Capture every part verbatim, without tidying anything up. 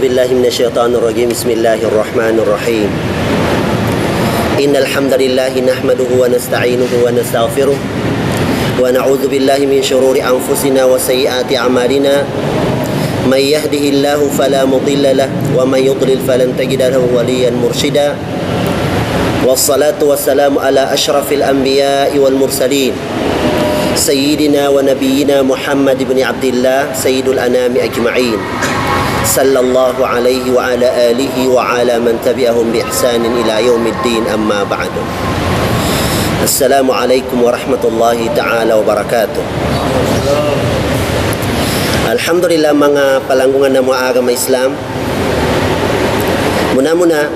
بالله من الشيطان الرجيم. بسم الله الرحمن الرحيم. إن الحمد لله نحمده ونستعينه ونستغفره، ونعوذ بالله من شرور أنفسنا وسيئات أعمالنا. من يهده الله فلا مضل له، ومن يضلل فلن تجد له وليا مرشدا. والصلاة والسلام على أشرف الأنبياء والمرسلين، سيدنا ونبينا محمد بن عبد الله، سيد الأنام أجمعين، صلى الله عليه وعلى آله وعلى من تبعهم بإحسان إلى يوم الدين، أما بعد. السلام عليكم ورحمة الله تعالى وبركاته. Alhamdulillah, manga palanggungan namu' ha agama Islam. Muna-muna,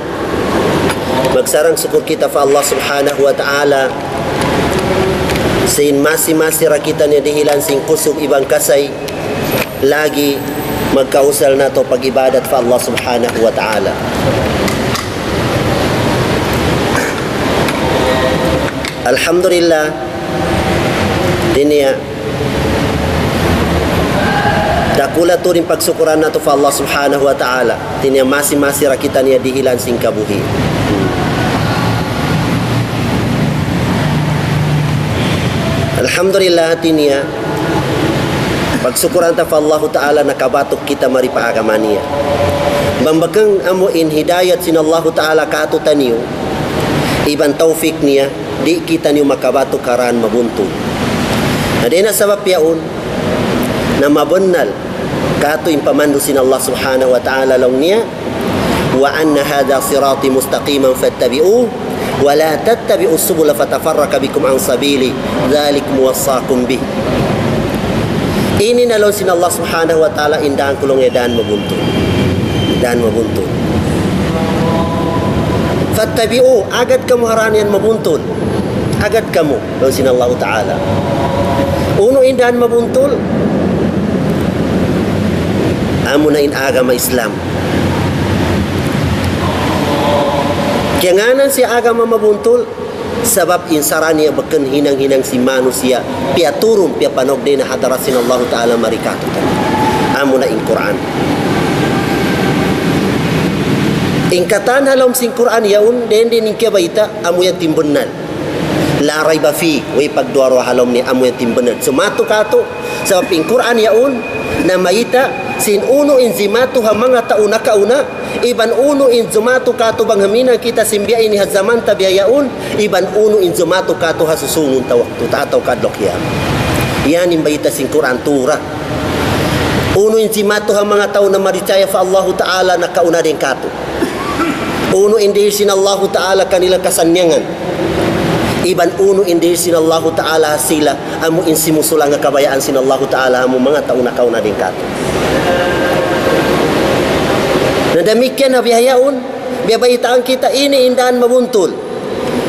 magsarang-sukul kita pa Allah Subhanahu wa Ta'ala, sin masi-masi da kitaniyu dihilan sin kusug iban kasay, lagi' magkausal natu' pag-ibadat pa Allah Subhanahu wa Ta'ala. Alhamdulillah, di niya dakula' tuud in pagsukuran natu' pa Allah Subhanahu wa Ta'ala. Di niya masi-masi da kitaniyu dihilan sin kabuhi'. Alhamdulillah, di niya pagsukuran ta pa Allahu Ta'ala nakabatuk kita mari pa agama niya. Bang bukun amu in hidayat sin Allahu Ta'ala kātu'niyu, iban tawfik niya, di' kitaniyu makabatuk ha dān mabuntul. Na dayn ha sabab yaun, na mabunnal kātu' in pamandu' sin Allah Subhanahu wa Ta'ala, laung niya, وأن هذا صراطي مستقيما فاتبعوه ولا تتبعوا السبل فتفرق بكم عن سبيله ذلكم وصاكم به. Ini na laung sin Allah Subhanahu wa Ta'ala in dān ku laung niya dān mabuntul. Dān mabuntul. فاتبعوه, agad kamu ha dān yan mabuntul. Agad kamu, laung sin Allahu Ta'ala. Unu in dān mabuntul? Amuna in agama Islam. Kiyangānan siya agama mabuntul, sabab in sara' niya bukun hinang-hinang sin manusiya', piyaturun, piyapanug dayn ha hadarat sin Allahu Ta'ala mari kātu'niyu. Amuna in Qur'an. In katan ha lawm sin Qur'an yaun, dayn di' in kiyabayta', amu yan in bunnal. لا ريب فيه, way pagduwa-ruwa ha lawm niya, amu yan in bunnal. Sumatu kātu', sabab in Qur'an yaun, namayta', sin unu in jimatu ha manga tau nakauna, iban unu in jumatu kātu' bang huminang kita sin biya' ini ha jaman ta biya' yaun, iban unu in jumatu kātu' ha susungun ta waktu ta atawa adlaw kiyamat. Yan in bayta' sin Qur'an tura. Unu in jimatu ha manga tau namarachaya pa Allahu Ta'ala nakauna dayn kātu'. Unu in dihil sin Allahu Ta'ala kanila kasannyangan. Iban unu in dihil sin Allahu Ta'ala sila amu in simusulang ha kabayaan sin Allahu Ta'ala amu manga tau nakauna dayn kātu'. Na damikkiyan ha bihaun, biyabaytaan kita ini in dān mabuntul.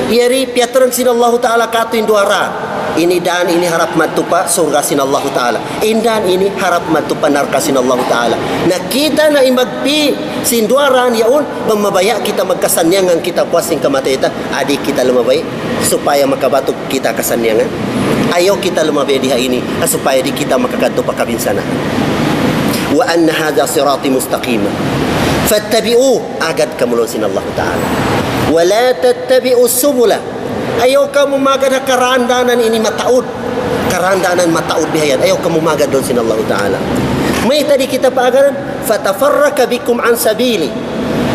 Yari piyaturun sin Allahu Ta'ala kātu' in duwa dān. Ini dān ini harap madtu pa surga' sin Allahu Ta'ala. In dān ini harap madtu pa narka' sin Allahu Ta'ala. Na kita na in magpī' sin duwa dān yaun, bang mabaya' kita magkasannyangan kita puas sin kamatay ta, di' kita lumabay supaya makabatuk kita kasannyangan. Ayaw kita lumabay di ha ini, supaya di' kita makakadtu pa kabinsanaan. وأن هذا صراطي مستقيما فاتبعوه, agad kamu laung sin Allahu Ta'ala. ولا تتبعوا السبل, ayaw kamu magad ha karandanan ini mataud. Karandanan mataud bihayan. Ayaw kamu magad laung sin Allahu Ta'ala. Mayta' di' kita paagaran? فتفرق بكم عن سبيله.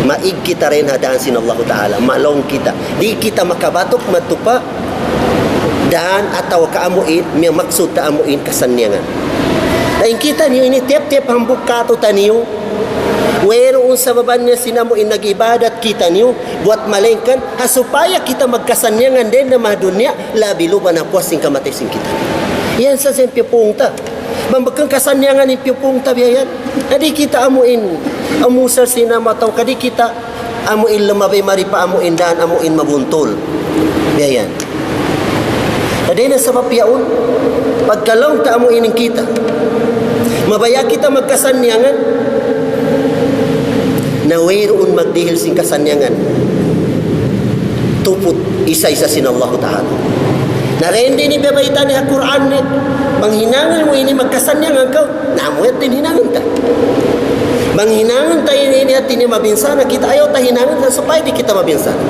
Maig kita dayn ha dān sin Allahu Ta'ala. Malawng kita. Di' kita makabatuk madtu pa dān atawa ka amu in, miyamaksud ta amu in kasannyangan. Na in kitaniyu ini tiyap-tiyap hambuuk kātu'niyu, wayruun sababan niya sin amu in nag-ibadat kitaniyu, buwat malayngkan, ha supaya kita magkasannyangan dayn ha dunya, labi luba na puas sin kamatay sin kita. Yan sa sin piyupung ta. Bang bukun kasannyangan in piyupung ta biya' yan. Na di' kita amu in, amu sa sin amu atawa ka di' kita amu in lumabay mari pa amu in dān, amu in mabuntul. Biya' yan. Na dayn ha sabab yaun, pagkalawng ta amu in kita. Mabaya' kita magkasannyangan. Na wayruun magdihil sin kasannyangan. Tuput isa-isa sin Allahu Ta'ala. Na dayn di ini biyabayta' niya ha Qur'an niya, bang hinangun mu ini magkasannyangan kaw, na amu yan in hinangun ta. Bang hinangun ta ini, ini hati niya mabinsana kita, ayaw ta hinangun ta supaya di' kita mabinsana.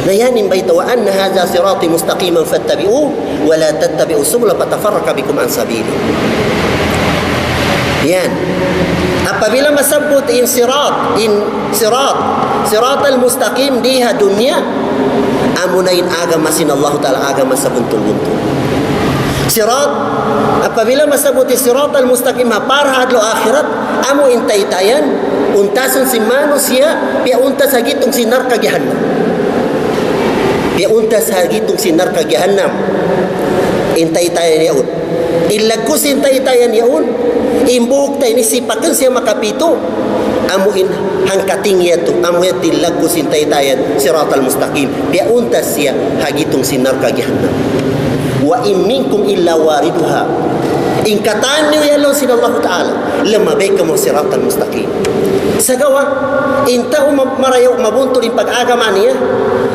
Na yan in bayta', وأن هذا صراطي مستقيما فاتبعوه ولا تتبعوا السبل فتفرق بكم عن سبيله. Yan. Apabila masabbut in sirat, in sirat, siratal mustaqim di ha dunya, amuna in agama sin Allahu Ta'ala, agama sabuntul-buntul. Sirat, apabila masabbut in siratal mustaqim ha para ha adlaw akhirat, amu in taytayan, untasun sin manusiya', piyauntas ha gitung sin narka' jahannam. Piyauntas ha gitung sin narka' jahannam. In taytayan yaun. In laggu' sin taytayan yaun, in buhuk ta ini sipakun siya makapitu, amu in hangkating yadtu, amu yadtu in laggu' sin taytayan, siratal mustaqim. Piyauntas siya ha gitung sin narka' jahannam. وإن منكم إلا واردها. In katan niyu ya laung sin Allahu Ta'ala, lamabay kamu siratal mustaqim. Sagawa', in tau ma-, marayaw mabuntul in pag-agama niya,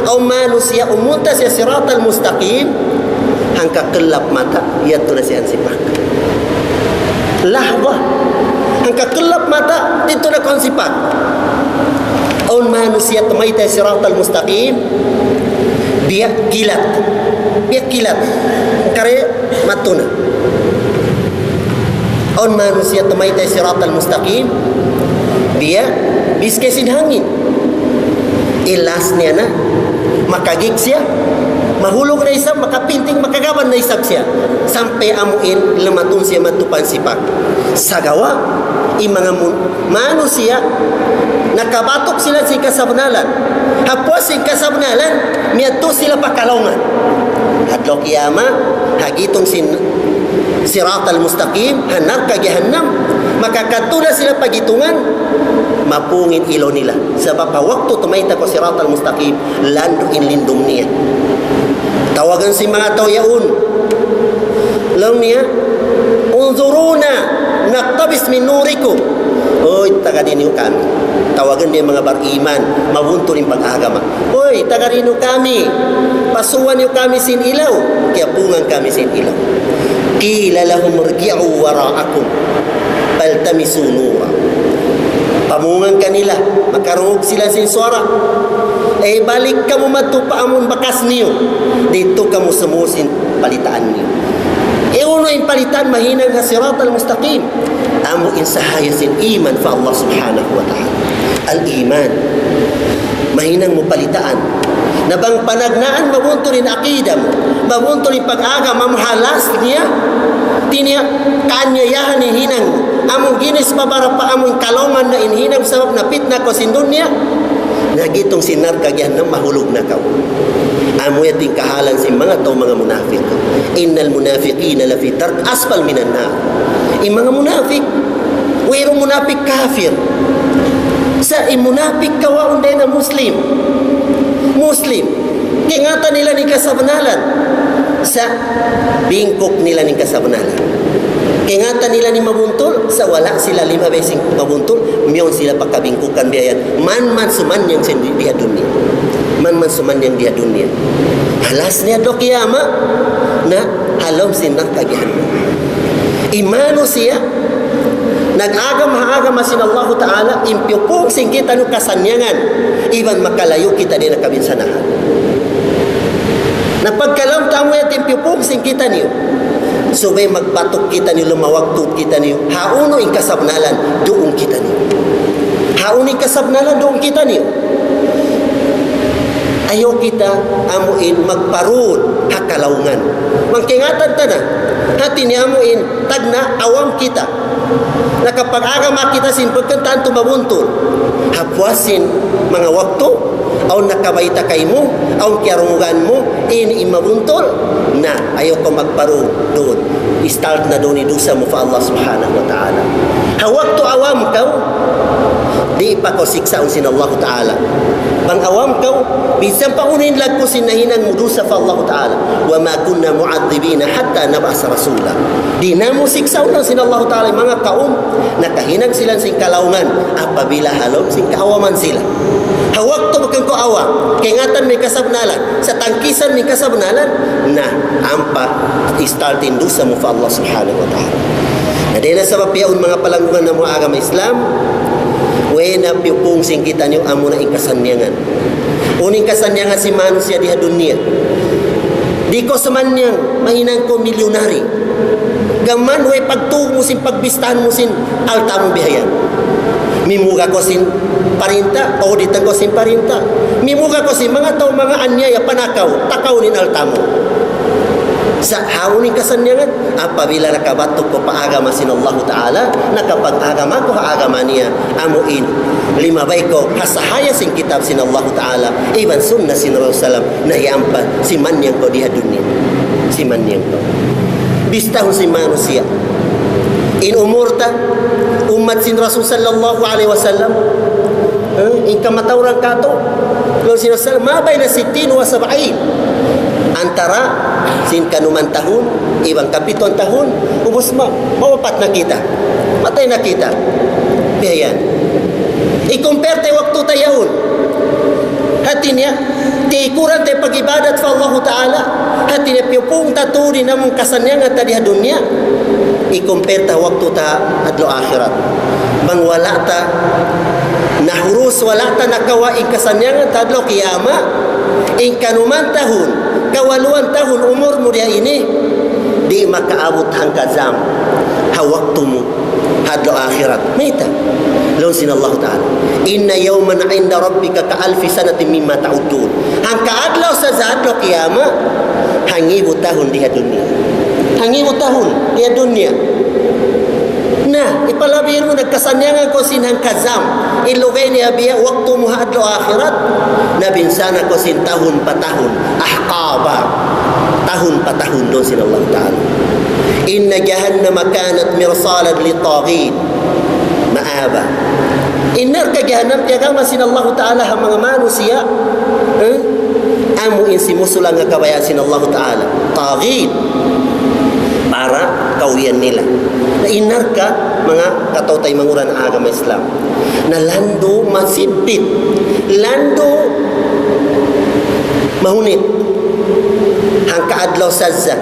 aw manusiya' umuntas siya siratal mustaqim, hangka kullap mata, yadtu na siya ha sipak. Lahza, hangka kullap mata, didtu na kaw ha sipak. Awn manusiya' tumaytay siratal mustaqim, biya' kilat. Biya' kilat. Kari matuna. Awn manusiya' tumaytay siratal mustaqim, biya' biskay sin hangin. Ilas niya na. Makagik siya. Mahulug na isab, makapinting, makagaban na isab siya. Sampay amu in lumatun siya madtu pa sipak. Sagawa', in manga mun-, manusiya', nakabatuk sila sin kasabnalan. Ha puas sin kasabnalan, miyadtu sila pa kalaungan. Adlaw kiyamat, ha gitung sin siratal mustaqim, ha narka' jahannam, makakadtu na sila pa gitungan, mapung in ilaw nila. Sabab ha waktu tumayta' kaw siratal mustaqim, landu' in lindum niya. Tawagun sin manga tau yaun. Laung niya, انظرونا نقتبس من نوركم. Uy, taga dini kami. Tawagun niya manga bariman, mabuntul in pag-agama. Uy, taga dini kami. Pasuwan niyu kami sin ilaw. Kiyapungan kami sin ilaw. قيل لهم ارجعوا وراءكم فالتمسوا نورا. Pamungan kanila, makarungug sila sin suwara. Eh, balik kamu madtu pa amun bakas niyu. Didtu kamu sumūng sin palitaan niyu. Eh, unu in palitaan mahinang ha siratal mustaqim? Amu in sahaya sin iman pa Allah Subhanahu wa Ta'ala. Al-iman. Mahinang mu palitaan. Na bang panagnaan mabuntul in akida mu, mabuntul in pag-agama mu, halas niya, di' niya kaanyayahan in hinang mu. Amu ginis pa bara pa amu in kalaungan na in hinang sabab napitna kaw sin dunya. Na gitung sin narka' jahannam mahulug na kaw. Amu yadtu in kahalan sin manga tau manga munafik. إن المنافقين لفي الدرك الأسفل من النار. In manga munafik, wayruun munafik kafir. Sa' in munafik kawaun dayn ha Muslim. Muslim. Kaingatan nila in kasabnalan. Sa' bingkuk nila in kasabnalan. Kaingatan nila in mabuntul, sa' wala' sila limabay sin mabuntul, miyawn sila pa kabingkukan biya' yan. Man man sumannang sin di, di ha dunya. Man man sumannang di ha dunya. Halas niya adlaw kiyamat, na ha lawm sin narka' jahannam. In manusiya', nag-agama ha agama sin Allahu Ta'ala, in piyupung sin kitaniyu kasannyangan, iban makalayu' kita dayn ha kabinsanahan. Na pagka alam ta amu yadtu in piyupung sin kitaniyu, subay magbatuk kitaniyu, lumawag tuud kitaniyu, hawnu in kasabnalan, duun kitaniyu. Hawnu in kasabnalan, duun kitaniyu. Ayaw kita amu in magparun ha kalaungan. Bang kaingatan ta na, hati niya amu in tagna' awam kita. Nakapag-agama kita sin pagkantaan tu mabuntul. Ha puas sin manga waktu, awn nakabayta' kaymu, awn kiyarungugan mu, ini in mabuntul, na ayaw kaw magparun duun. Start na duun in dusa mu pa Allah Subhanahu wa Ta'ala. Ha waktu awam kaw, di' pa kaw siksaun sin Allah Ta'ala. Bang awam kaw, minsan pa unu in laggu' sin nahinang mu dusa pa Allah Ta'ala. وما كنا معذبين حتى نبعث رسولا. Di' namu' siksaun sin Allah Ta'ala in manga kaum nakahinang sila sin kalaungan apabila ha lawm sin kaawaman sila. Ha waktu bukun kaw awam, kaingatan mu in kasabnalan, sa' tangkisan mu in kasabnalan, na ampa start in dusa mu pa Allah Subhanahu wa Ta'ala. Na dayn ha sabab yaun, manga palanggungan namu' ha agama Islam, way na piyupung sin kitaniyu amuna in kasannyangan. Unu in kasannyangan sin manusiya' di ha dunya? Di' kaw sumannyang, mahinang kaw milyunaryu. Gam way pagtuug mu sin pagbistahan mu sin alta' mu bihayan. Mimuga kaw sin parinta, auditan kaw sin parinta. Mimuga kaw sin manga tau, manga anyaya, panakaw, takaw in alta' mu. Sa' hawnu in kasannyangan? Apabila nakabatuk kaw pa agama sin Allahu Ta'ala, nakapag-agama kaw ha agama niya, amu in limabay kaw ha sahaya sin kitab sin Allahu Ta'ala, iban sunna sin Rasul sallam, na hiyampa, simannyang kaw di ha dunya. Simannyang kaw. Bistahun sin manusiya'. In umur ta, ummat sin Rasul sallallahu alayhi wasallam, eh, in kamatauran katu', laung sin Rasul, ما بين ستين وسبعين. Antara sin kanuman tahun, iban kapituan tahun, ubus ma, mawapat na kita. Matay na kita. Biya' yan. I-compare ta waktu ta yaun. Hati niya, tikuran ta pag-ibadat pa Allahu Ta'ala. Hati niya, piyupung ta tuud in amun kasannyangan ta di ha dunya. I-compare ta waktu ta adlaw akhirat. Bang wala' ta nahurus, wala' ta nakawa' in kasannyangan ta adlaw kiyamat, in kanuman tahun, kawaluan tahun umur mu di ha ini, di' makaabut hangka jam ha waktu mu ha adlaw akhirat. Mayta'? Laung sin Allahu Ta'ala, إن يوما عند ربك كألف سنة مما تعدون. Hangka adlaw sadja adlaw kiyamat, hangibu tahun di ha dunya. Hangibu tahun di ha dunya. Na, ipalabi mu na kasannyangan kaw sin hangka jam. In lugay niya biya' waktu mu ha adlaw akhirat, na binsana kaw sin tahun pa tahun. أحقابا. Tahun pa tahun, laung sin Allahu Ta'ala. إن جهنم كانت مرصادا للطاغين مآبا. In narka' jahannam, piyagama sin Allahu Ta'ala ha manga manusiya', eh? Amu in simusulang ha kabayaan sin Allahu Ta'ala. Taghit. Para kawian nila. Na in narka', manga kataw-taymanghuran agama Islam, na landu' masibbit, landu' mahunit. Hangka adlaw sadja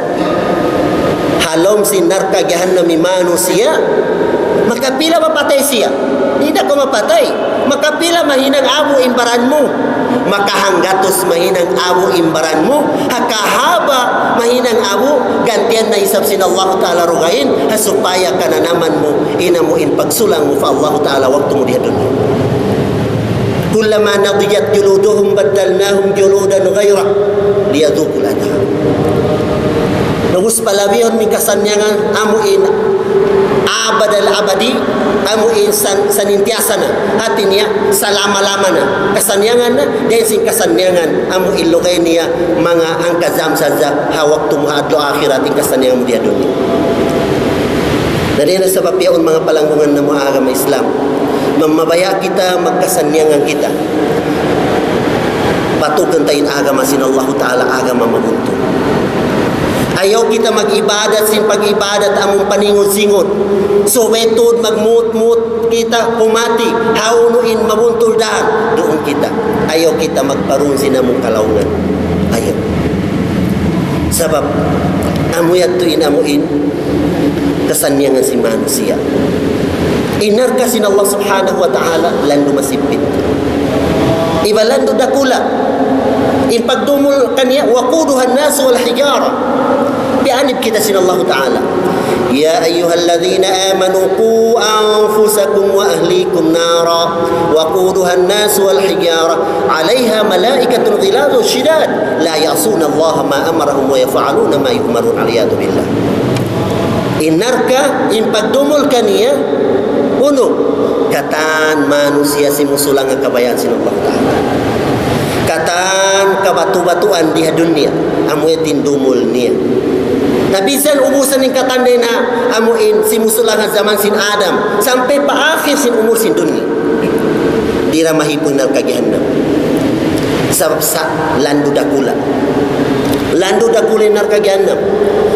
ha lawm sin narka' jahannam in manusiya', makapila mapatay siya? Di' da kaw mapatay. Makapila mahinang abu in baran mu? Makahanggatus mahinang abu in baran mu. Ha kahaba' mahinang abu, gantian na isab sin Allahu Ta'ala dugaing, ha supaya kananaman mu, in amu in pagsulang mu pa Allahu Ta'ala waktu mu di ha dunya. كلما نضجت جلودهم بدلناهم جلودا غيرها ليذوقوا العذاب. Na ubus palabihun in kasannyangan, amu in abadal abadi, amu in san-, sanintiyasa na. Hati niya, salama-lama na. Kasannyangan na, dayn sin kasannyangan, amu in lugay niya, manga hangka jam sadja, ha waktu mu ha adlaw akhirat, in kasannyangan mu di ha dunya. Na dayn ha sabab yaun, manga palanggungan namu' ha agama Islam, bang mabaya' kita, magkasannyangan kita, patugun ta in agama sin Allahu Ta'ala, agama mabuntul. Ayaw kita mag-ibadat sin pag-ibadat amun paningud-singud. Subay tuud magmut-mut kita, humati, hawnu in mabuntul daan, duun kita. Ayaw kita magparun sin amun kalaungan. Ayaw. Sabab, amu yadtu in amu in kasannyangan sin manusiya'. In narka' sin Allah Subhanahu wa Ta'ala, landu' masibbit. Iban landu' dakula'. In pagdumul kaniya, وقودها الناس والحجارة. Piyanib kita sin Allah Ta'ala. يا أيها الذين آمنوا قوا أنفسكم وأهليكم نارا وقودها الناس والحجارة عليها ملائكة غلاظ شداد لا يعصون الله ما أمرهم ويفعلون ما يؤمرون. والعياذ بالله. In narka', in pagdumul kaniya, unu? Katan manusiya' simusulang ha kabayaan sin Allah Ta'ala. Katan kabatu-batuan di ha dunya, amu yadtu in dumul niya. Na minsan ubusan in katan dayn ha, amu in simusulang ha jaman sin Adam, sampay pa akhir sin umur sin dunya. Di' da mahipun narka' jahannam. Sabab sa' landu' dakula'. Landu' dakula' in narka' jahannam.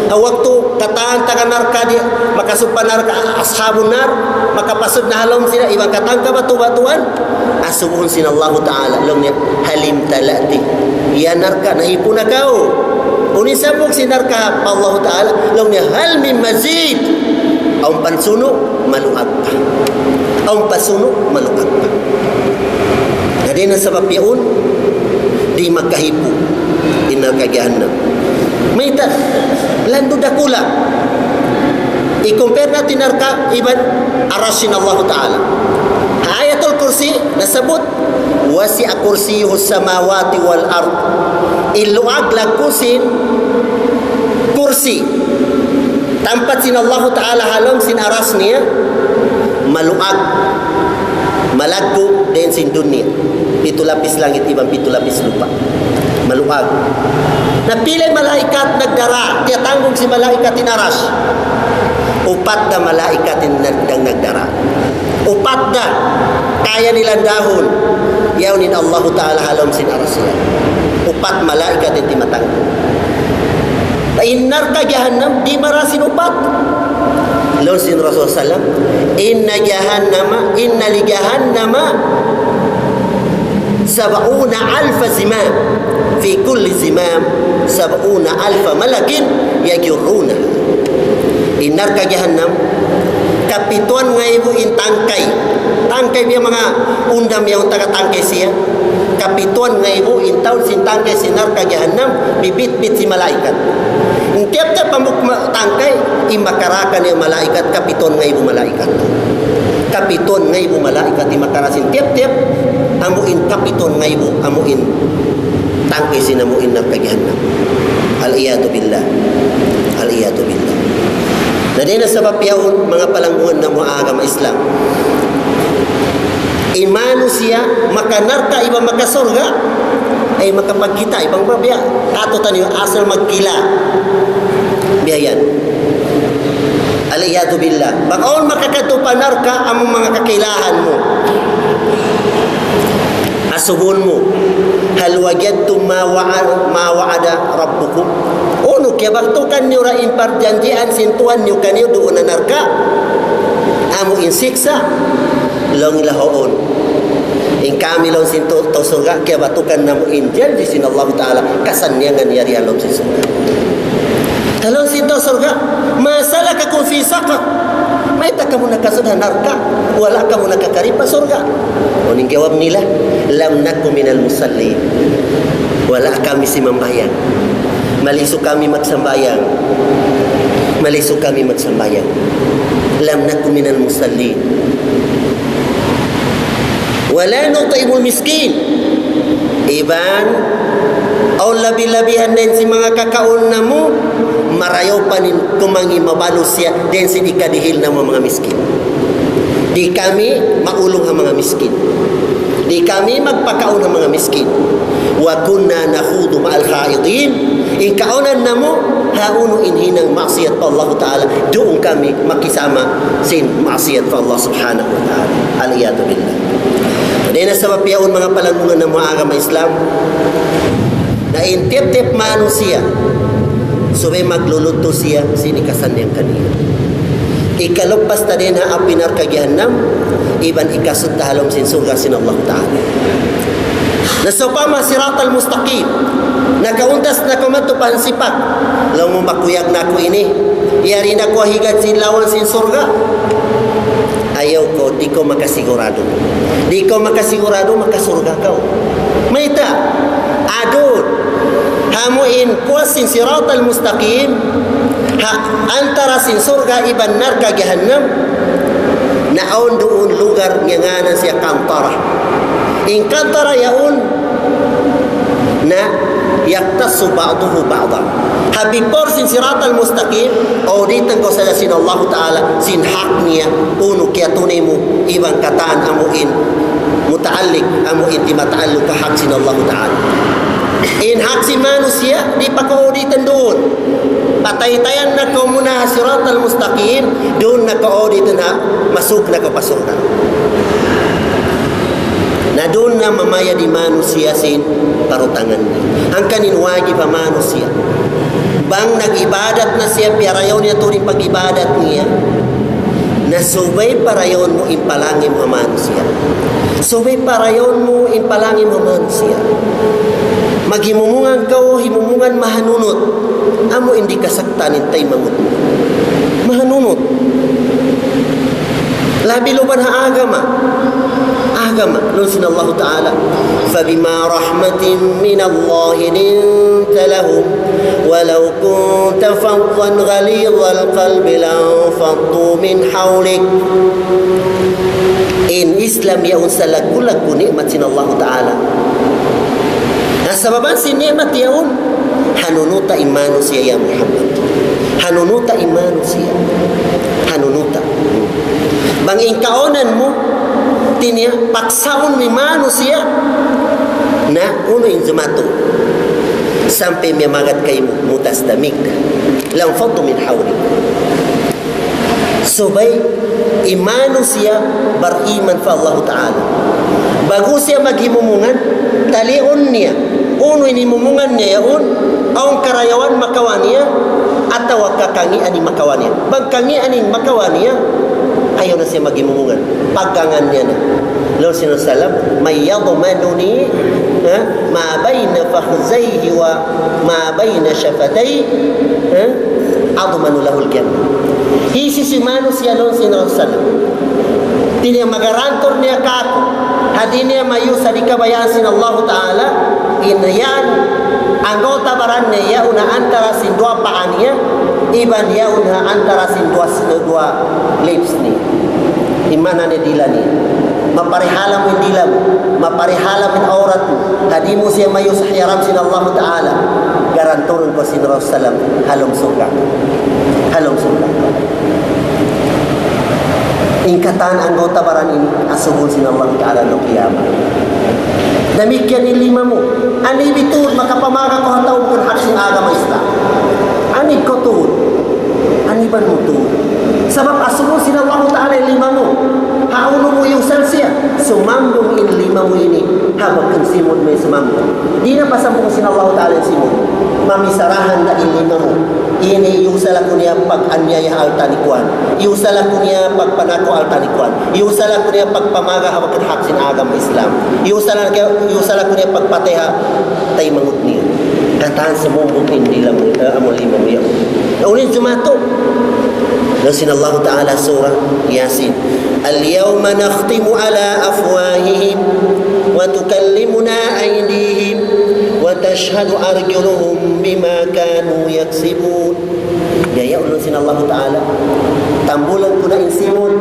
Ha waktu katan taga narka' di', makasud pa narka', ashabun nar, makapasud na ha lawm sila, iban katan kabatu-batuan, asubuhun sin Allahu Ta'ala, laung niya, هل امتلأت؟ Ya narka', nahipun na kaw? Unu in sambung sin narka' pa Allahu Ta'ala, laung niya, هل من مزيد؟ Awn pa sunu', maluag pa. Awn pa sunu', maluag pa. Na dayn ha sabab yaun, di' makahipu' in narka' jahannam. Mayta', landu' dakula'. I-compare natu' in narka' iban aras sin Allahu Ta'ala. Ha Ayatul Kursi, nasabbut, وسع كرسيه السماوات والأرض. In luag laggu' sin kursi. Tampat sin Allahu Ta'ala ha lawm sin aras niya, maluag. Malaggu' dayn sin dunya. Pitu lapis langit iban pitu lapis lupa'. Maluag. Na pila in malaikat nagdara, tiyatanggung sin malaikat in aras. Upat da malaikat in nag-, nagdara. Upat da, kaya nila dahun. Yaun in Allahu Ta'ala ha lawm sin aras niya. Upat malaikat in timatanggung. Na in narka' jahannam, di' marayaw sin upat. Laung sin Rasul sallam, إن جهنم، إن لجهنم سبعون ألف زمام، في كل زمام سبعون ألف ملك يجرونها. In narka' jahannam, kapituan ngaibu in tangkay. Tangkay biya' manga undam yaun taga tangkay siya. Kapituan ngaibu in taud sin tangkay sin narka' jahannam, bibitbit sin malaikat. In tiyap-tiyap hambuuk ma-, tangkay, in makara kaniya malaikat, kapituan ngaibu malaikat. Kapituan ngaibu malaikat in makara sin tiyap-tiyap, amu in kapituan ngaibu, amu in tangkay sin amu in narka' jahannam. العياذ بالله. العياذ بالله. Na dayn ha sabab yaun, manga palanggungan namu' ha agama Islam. In manusiya', maka narka' iban maka surga', ay makapagkita', iban ba biya', katu' taniyu asal magkila'. Biya' yan. العياذ بالله. Bang awn makakadtu pa narka', amu manga kakilahan mu. Asubuhun mu, هل وجدتم ما وعد، ما وعد ربكم؟ Unu, kiyabatukan niyu ra in parjanjian sin Tuhan niyu kaniyu duun ha narka'? Amu in siksa', laung nila huun. In kami laung sin tau, tau surga', kiyabatukan namu' in janji' sin Allahu Ta'ala, kasannyangan yari ha lawm sin surga'. Laung sin tau surga', ما سلككم في سقر؟ Mayta' kamu nakasud ha narka', wala' kamu nakakari pa surga'? Unu in jawab nila, لم نك من المصلين. Wala' kami simambahayang. Malisu kami magsambahayang. Malisu kami magsambahayang. لم نك من المصلين. ولا نطعم المسكين. Iban, awn labi-labihan dayn sin manga kakaun namu', marayaw pa in kumangi' mabalus siya, dayn sin ikadihil namu' manga miskin. Di' kami maulung ha manga miskin. Di' kami magpakaun ha manga miskin. وكنا نخوض مع الخائضين. In kaunan namu', ha unu in hinang maksiyat pa Allah Ta'ala, duun kami makisama sin maksiyat pa Allah Subhanahu wa Ta'ala. العياذ بالله. Dayn ha sabab yaun manga palanggungan namu' ha agama Islam, na in tiyap-tiyap manusiya', subay magluluttu siya sin hikasannyangan kaniya. Hikalappas ta dayn ha api narka' jahannam, iban hikasud ta ha lawm sin surga' sin Allah Ta'ala. Na sawpama siratal mustaqim, nakauntas na kaw madtu pa hansipak, laung mu makuyag na aku ini, yari na aku ha higad sin lawan sin surga'. Ayaw kaw, di' kaw makasiguradu. Di' kaw makasiguradu, makasurga' kaw. Mayta'? Adun. Amu in puas sin siratal mustaqim, ha antara sin surga' iban narka' jahannam, na awn duun lugar ngānan siya kantara. In kantara yaun, na يختص بعضه بعضا. Ha before sin siratal mustaqim, auditan kaw sadja sin Allah Ta'ala, sin hak niya, unu kiyatunay mu, iban katan amu in mutaalliq, amu in di' mataalluk ha hak sin Allah Ta'ala. In hak sin manusiya', di' pa kaw auditan duun. Pataytayan na kaw muna ha siratal mustaqim, duun na kaw auditan ha, masuk na kaw pa surga'. Na duun na mamayad in manusiya' sin parutangan niya. Hangkan in wajib ha manusiya'. Bang nag-ibadat na siya, piyarayaw niya tuud in pag-ibadat niya. Na subay parayawun mu in palangi mu ha manusiya'. Subay parayawun mu in palangi mu ha manusiya'. Maghimumungan kaw, himumungan mahanunut. Amu in di' kasaktan in taymanghud mu. Mahanunut. Labi luban ha agama. Agama, laung sin Allahu Ta'ala, فبما رحمة من الله لنت لهم ولو كنت فظا غليظ القلب لانفضوا من حولك. In Islam yaun salaggu'-laggu' ni'mat sin Allahu Ta'ala. Na sababan sin ni'mat yaun, hanunuta in manusiya' ya Muhammad. Hanunuta in manusiya'. Hanunuta. Bang in kaunan mu, tiniya, paksaun mu in manusiya'. Na, unu in jumatu. Sampay miyamagad kaymu, mutas damik. لانفضوا من حولك. Subay in manusiya' bariman pa Allahu Ta'ala. Ba'gu siya maghimumungan, taliun niya. Unu in himumungan niya yaun, awn karayawan makawa' niya, atawa ka kangīan in makawa' niya. Bang kangīan in makawa' niya, ayaw na siya maghimumungan. Pagangan niya na. Laung sin Rasulullah, من يضمنني, ha, ما بين فخذيه وما بين شفتيه, ha, أضمن له الجنة. Hisiyu-siyu manusiya' laung sin Rasulullah, tiniya magarantur niya kāku', ha di' niya mayusa di' kabayaan sin Allahu Ta'ala, in yan, anggawta' baran niya, yaun ha antara sin duwa paa niya, iban yaun ha antara sin duwa, duwa lips niya. In maana niya dila niya. Maparihala mu in dila mu, maparihala mu in awrat mu, ha di' mu siya mayusa hiyaram sin Allahu Ta'ala, garanturun kaw sin Rasulullah, ha lawm surga'. Ha lawm surga'. In katan anggawta' baran ini, asubuhun sin Allahu Ta'ala adlaw kiyamat. Damikkiyan in lima mu. Anib tuud makapamaga' kaw ha tau bukun hak sin agama Islam. Anib kaw tuud. Aniban mu tuud. Sabab asubuhun sin Allahu Ta'ala in lima mu. Hawnu mu iyusal siya. Sumambung in lima mu ini. Ha bukun simud mu in sumambung. Di' na pasambung sin Allahu Ta'ala in simud. Mamisarahan na in lima mu. Ini iyusal aku niya pag-aniyaya ha alta' ni kuwan. Iyusal aku niya pagpanaku alta' ni kuwan. Iyusal aku niya pagpamaga' ha bukun hak sin agama Islam. Iyusal aku, iyusal aku niya pagpatay ha taymanghud niya. Katan sumambung in dila mu, eh, amu lima mu yaun. Na unu in jumatu. Laung sin Allahu Ta'ala surah Yasin. اليوم نختم على أفواههم وتكلمنا أيديهم وتشهد أرجلهم بما كانوا يكسبون. Biya' yaun laung sin Allahu Ta'ala. Tambulan ku na in simud,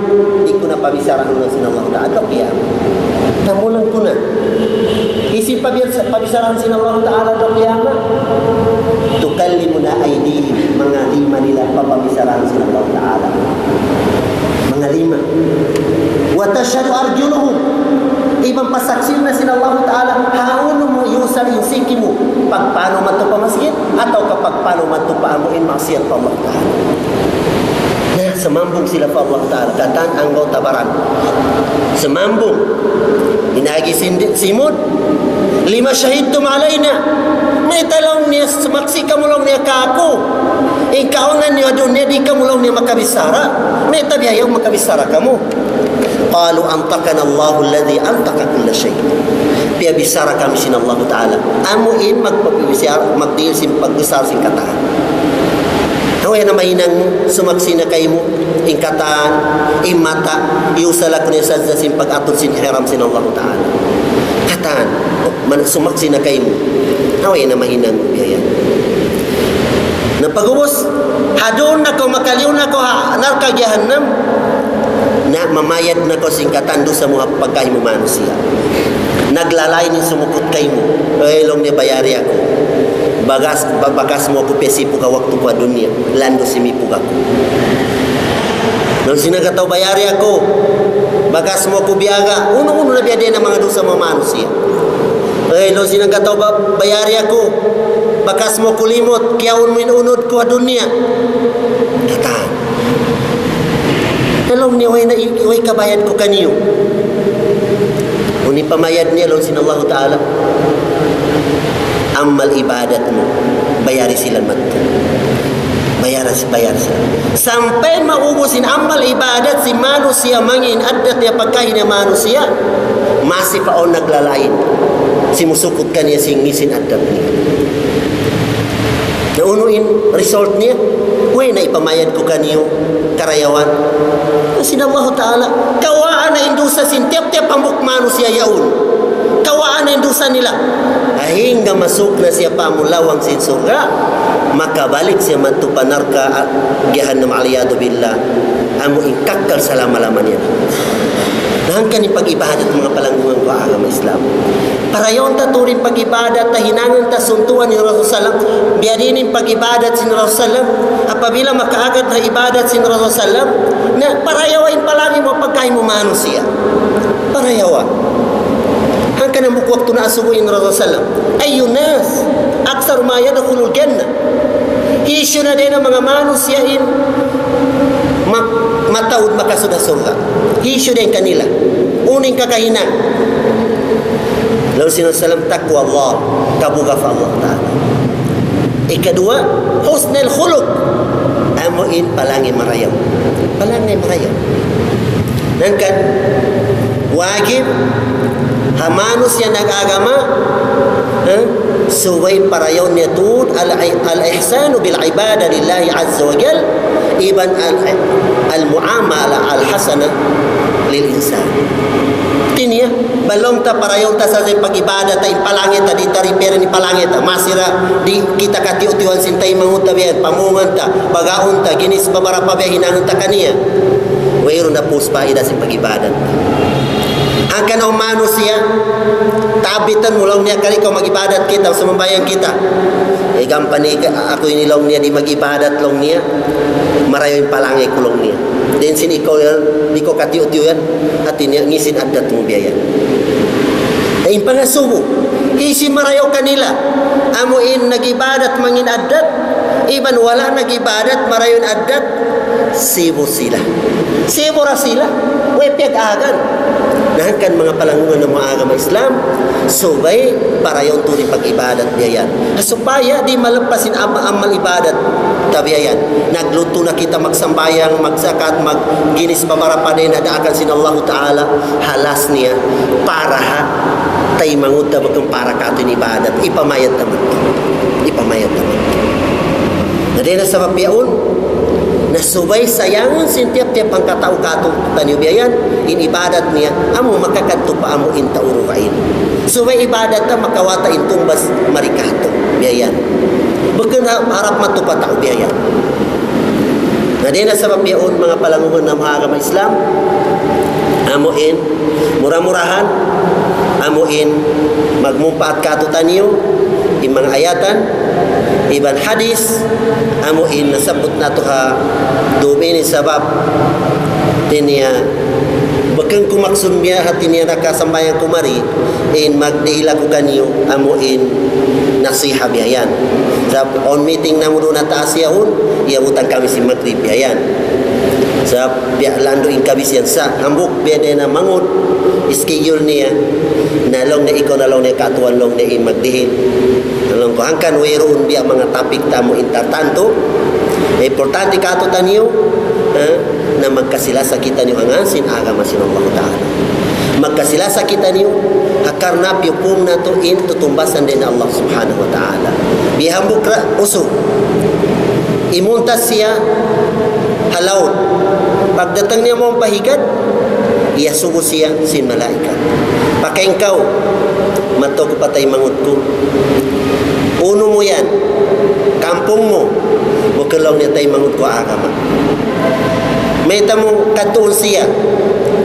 di' ku na pabisarahan laung sin Allahu Ta'ala. Adlaw kiyamat. Tambulan ku na. Hisiyu in pabir-, pabisarahan sin Allahu Ta'ala adlaw kiyamat? تكلمنا أيديهم, manga lima nila papabisarahan sin Allahu Ta'ala. Manga lima. وتشهد أرجلهم. Iban pasaksiun na sin Allahu Ta'ala, hawnu mu iyusal in siki mu, pagpanaw madtu pa masjid, atawa ka pagpanaw madtu pa amu in maksiyat pa Allah Ta'ala. Na, sumambung sila pa Allah Ta'ala, katan anggawta' baran. Sumambung. In agi sin di-, simud. لم شهدتم علينا. Mayta' laung niya, sumaksi' kamu laung niya kāku'. In kaunan niyu ha dunya, di' kamu laung niya makabichara. Mayta' bihaun makabichara kamu. قالوا أنطقنا الله الذي أنطق كل شيء. Piyabichara kami sin Allahu Ta'ala. Amu in magpabichara, magdihil sin pagbichara sin katan. Hawnu na mahinang mu, sumaksi' na kaymu, in katan, in mata, iyusal aku niya sadja sin pag-atud sin hiram sin Allahu Ta'ala. Katan, man-, sumaksi' na kaymu. Hawnu na mahinang mu, biya' yan. Na pag'ubus, ha duun na kaw, makaliyu na kaw ha narka' jahannam, na mamayad na kaw sin katan dusa mu ha pagkahi mu manusiya'. Naglalain in sumukut kaymu. Uy, laung niya, bayari aku. Bakas, ba-, bakas mu aku piyasipug ha waktu ku ha dunya. Landu' simipug aku. Laung sin hangkatau, bayari aku. Bakas mu aku biyaga. Unu-unu na biya' diin na manga dusa mu manusiya'. Eh, laung sin hangkatau, ba-, bayari aku. Bakas mu aku limut. Kiyaun mu in unud ku ha dunya. Katan. Laung niya, way na, way kabayad ku kaniyu. Unu in pamayad niya, laung sin Allahu Ta'ala. Amal ibadat mu, bayari sila madtu. Bayari, bayari sila. Sampay maubus in amal ibadat sin manusiya', mangī' in addat niya, pagkahi niya manusiya', masi pa awn naglalain. Simusukut kaniya sin ngī' sin addat niya. Na unu in result niya? Way na ipamayad ku kaniyu karayawan. Sin Allahu Ta'ala, kawaan na in dusa sin tiyap-tiyap hambuuk manusiya' yaun. Kawaan na in dusa nila. Hangga masuuk na siya pa amu lawang sin surga', makabalik siya madtu pa narka' jahannam, al-iyadhu billah. Amu in kakkal salama-lama niya. Na hangkan in pag-ibadat, manga palanggungan ku ha agama Islam. Parayawun ta tuud in pag-ibadat ta, hinangun ta suntuan in Rasul sallam. Biya' diin in pag-ibadat sin Rasul sallam. Apabila makaagad ha ibadat sin Rasul sallam, na parayawa in palangi mu pagkahi mu manusiya'. Parayawa. Hangkan hambuuk waktu naasubu in Rasul sallam, أي الناس أكثر من يدخل الجنة؟ Hisiyu na dayn ha manga manusiya' in ma-, mataud makasud ha surga'? Hisiyu dayn kanila? Unu in kakahinang? Laung sin Rasul sallam, تقوى الله, kabuga' pa Allah Ta'ala. Ikaduwa, حسن الخلق. Amu in palangi marayaw. Palangi marayaw. Hangkan wajib ha manusiya' nag-agama, eh, subay parayawun niya tuud al-, al-ihsanu bil ibada lillahi azza wa jal, iban al-, al-muamala al-hasana lil insan. Hati niya, bang laung ta parayawun ta sadja in pag-ibadat ta, in palangi ta, di' ta repair in palangi ta, masi ra di' kita katiyu'-tiyuan sin taymanghud ta biya' yan, pamungan ta, bagaun ta, ginis babarapa biya' hinangun ta kaniya. Wayruun na pus paida sin pag-ibadat. Hangkan awn manusiya', tabitan mu laung niya, kari kaw mag-ibadat kita, sumambahayang kita. Eh, gampang ini, aku ini laung niya, di' mag-ibadat laung niya, marayaw in palangi ku laung niya. Dayn sin ikaw yan, di' kaw katiyu'-tiyu' yan, hati niya, ngisi in addat mu biya' yan. Na in pangasubu, hisiyu in marayaw kanila? Amu in nag-ibadat mangin addat, iban wala' nag-ibadat marayaw in addat, sibu' sila. Sibu' ra sila. Way piyag-agan. Na hangkan manga palanggungan namu' ha agama Islam, subay parayawun tuud in pag-ibadat biya' yan. Supaya di' malappas in amal-amal ibadat ta biya' yan. Nagluto na kita magsambahayang, magzakat, magginis babarapa dayn ha daakan sin Allahu Ta'ala, ha last niya, para ha taymanghud ta, bukun para kātu' in ibadat, ipamayad ta man. Ipamayad ta man. Na dayn ha sabab yaun, na subay sayangun sin tiyap-tiyap hangkatau kātu'niyu biya' yan, in ibadat niya, amu makakadtu pa amu in tau dugaing. Subay ibadat ta makawata in tungbas mari kātu', biya' yan. Bukun ha-, harap madtu pa tau biya' yan. Na dayn ha sabab yaun, manga palanggungan namu' ha agama Islam, amu in, mura-murahan, amu in magmumpaat kātu'niyu in manga ayatan, iban hadis, amu in nasabbut natu' ha dum ini sabab, hati niya, bukun ku maksud biya' hati niya nakasambahayang ku mari, in magdihil aku kaniyu, amu in nasiha biya' yan. Sabab awn meeting namu' duun ha taas yaun, iyabutan kami sin magrib biya' yan. Sabab biya' landu' in kabisihan sa, hambuuk biya' diin na mangud, schedule niya, na laung niya ikaw na laung niya katuan laung niya in magdihil. Na laung ku hangkan wayruun biya' manga topic ta amu in tartantu. Importante kātu'niyu, eh, na magkasi-lasa kitaniyu ha ngān sin agama sin Allahu Ta'ala. Magkasi-lasa kitaniyu, ha karna' piyupung natu' in tutumbasan dayn ha Allah Subhanahu wa Ta'ala. Biya' hambuuk ra usug. Imuntas siya ha laut. Pagdatung niya mawn pa higad, iyasubu siya sin malaikat. Pakain kaw, madtu aku pa taymanghud ku. Unu mu yan? Kampung mu? Bukun laung niya taymanghud ku agama. Mayta' mu kadtuun siya?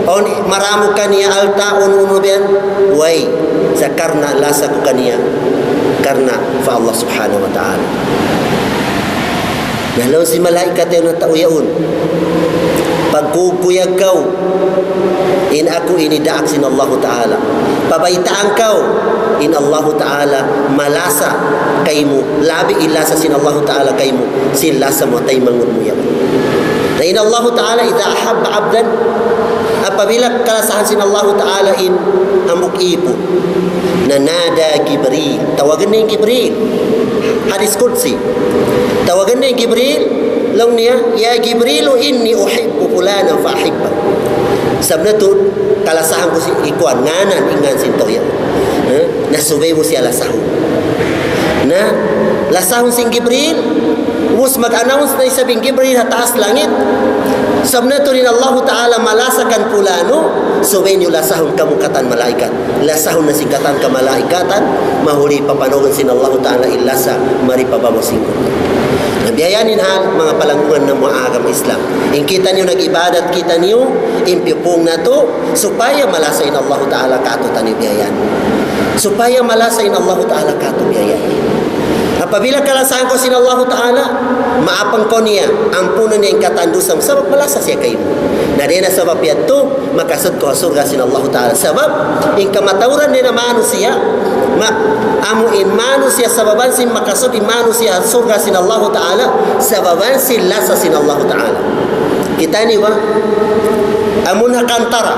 Awn maramu kaniya alta', unu-unu biya' yan? Way, sa karna' lasa ku kaniya, karna' pa Allah Subhanahu wa Ta'ala. Na laung sin malaikat yaun ha tau yaun, pagkuyag-kuyag kaw, in aku ini daak sin Allahu Ta'ala. Pabaytaan kaw, in Allahu Ta'ala malasa kaymu, labi in lasa sin Allahu Ta'ala kaymu, sin lasa mu ha taymanghud mu yaun. Na in Allahu Ta'ala, إذا أحب عبدا, apabila kalasahan sin Allahu Ta'ala in hambuuk īpun, na نادى جبريل, tawagun niya in Jibril. Hadis Qudsi. Tawagun niya in Jibril, laung niya, يا جبريل إني أحب فلانا فأحبه. Sabab natu', kalasahan ku si ikuan, ngānan, in ngān sin tau yan. Eh? Na subay mu siya lasahun. Na, Lasahun sin Jibril, ubus mag-announce na isab in Jibril ha taas langit. Sabab na tuud in Allahu Ta'ala malasa kan pulanu, subay niyu lasahun kamu katan malaikat. Lasahun na sin katan kamalaikatan, mahuli papanugun sin Allahu Ta'ala in lasa, mari pa babaw sin gumi. Na biya' yan in hal, manga palanggungan namu' ha agama Islam. In kitaniyu nag-ibadat kitaniyu, in piyupung natu', supaya malasa in Allahu Ta'ala kātu'niyu biya' yan. Supaya malasa in Allahu Ta'ala kātu' biya' yan. Apabila kalasahan kaw sin Allahu Ta'ala, maapun kaw niya, ampunun niya in katan dusa mu, sabab malasa siya kaymu. Na dayn ha sabab yadtu, makasud kaw ha surga' sin Allahu Ta'ala. Sabab, in kamatauran dayn ha manusiya', ma-, amu in manusiya' sababan sin makasud in manusiya' ha surga' sin Allahu Ta'ala, sababan sin lasa sin Allahu Ta'ala. Kitaniyu ba? Amun ha kantara,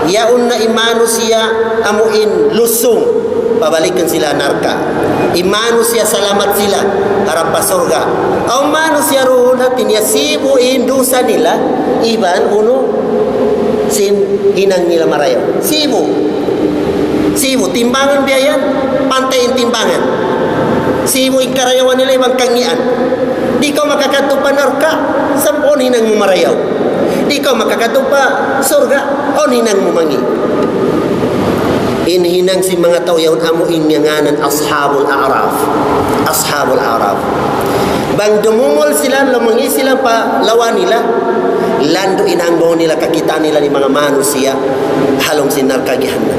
yaun na in manusiya' amu in lusung, pabalikan sila narka'. In manusiya' salamat sila, harap pa surga'. Awn manusiya' duun hati niya sibu' in dusa nila, iban unu sin hinang nila marayaw. Sibu'. Sibu', timbangan biya' yan, pantay in timbangan. Sibu' in karayawan nila iban kangīan. Di' kaw makakadtu pa narka', sabab awn hinang mu marayaw. Di' kaw makakadtu pa surga', awn hinang mu mangī'. In hinang sin manga tau yaun amu in ngānan Ashabul A'raf. Ashabul A'raf. Bang dumungul sila, lumangī' sila pa lawa nila, landu' in hanggaw nila kakitaan nila in manga manusiya' ha lawm sin narka' jahannam.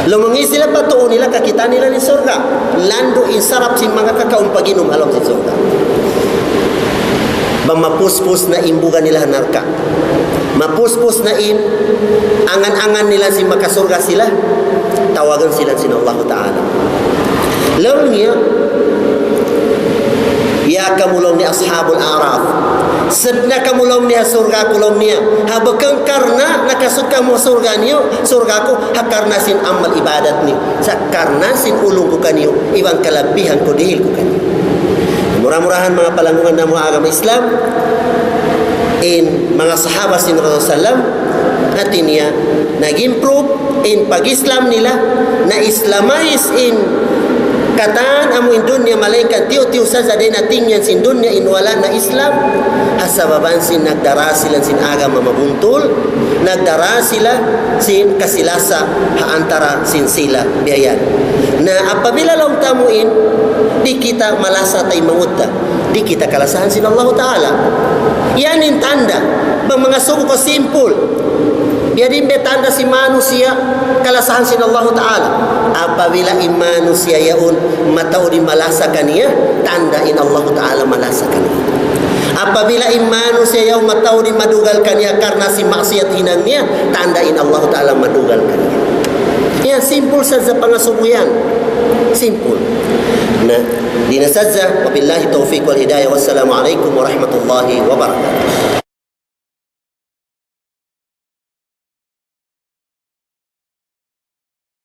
Lumangī' sila pa tuu nila kakitaan nila in surga'. Landu' in sarap sin manga kakaun pag-inum ha lawm sin surga'. Bang mapuspus na in buga nila ha narka'. Mapuspus na in angan-angan nila sin makasurga' sila, tawagun sila sin Allahu Ta'ala. Laung niya, "Ya kamu," laung niya, "Ashabul A'raf. Sud na kamu," laung niya, "surga' ku," laung niya. "Ha bukun karna' nakasud kamu surga' niyu, surga' ku, ha karna' sin amal ibadat niyu. Sa' karna' sin ulung ku kaniyu, iban kalabihan ku dihil ku kaniyu." Mura-murahan manga palanggungan namu' ha agama Islam, in manga sahaba sin Rasul sallam, hati niya, nag-improve in pag-Islam nila, na-Islamized in katan amu in dunya, malayngkan tiyu'-tiyu' sadja dayn ha tingyan sin dunya in wala' na Islam, ha sababan sin nagdara sila sin agama mabuntul, nagdara sila sin kasi-lasa ha antara sin sila biya' yan. Na apabila laung ta amu in, di' kita malasa taymanghud ta, di' kita kalasahan sin Allahu Ta'ala. Yan in tanda', bang mangasubu kaw simple. Biya' diin in tanda' sin manusiya' kalasahan sin Allahu Ta'ala. Apabila in manusiya' yaun mataud in malasa kaniya, tanda' in Allahu Ta'ala malasa kaniya. Apabila in manusiya' yaun mataud in madugal kaniya karna' sin maksiyat hinang niya, tanda' in Allahu Ta'ala madugal kaniya. Yan, simple sadja pangasubu yan. Simple. Na, di' na sadja, wabillahi tawfiq wal hidayah. Wassalamu alaykum warahmatullahi wabarakatuh.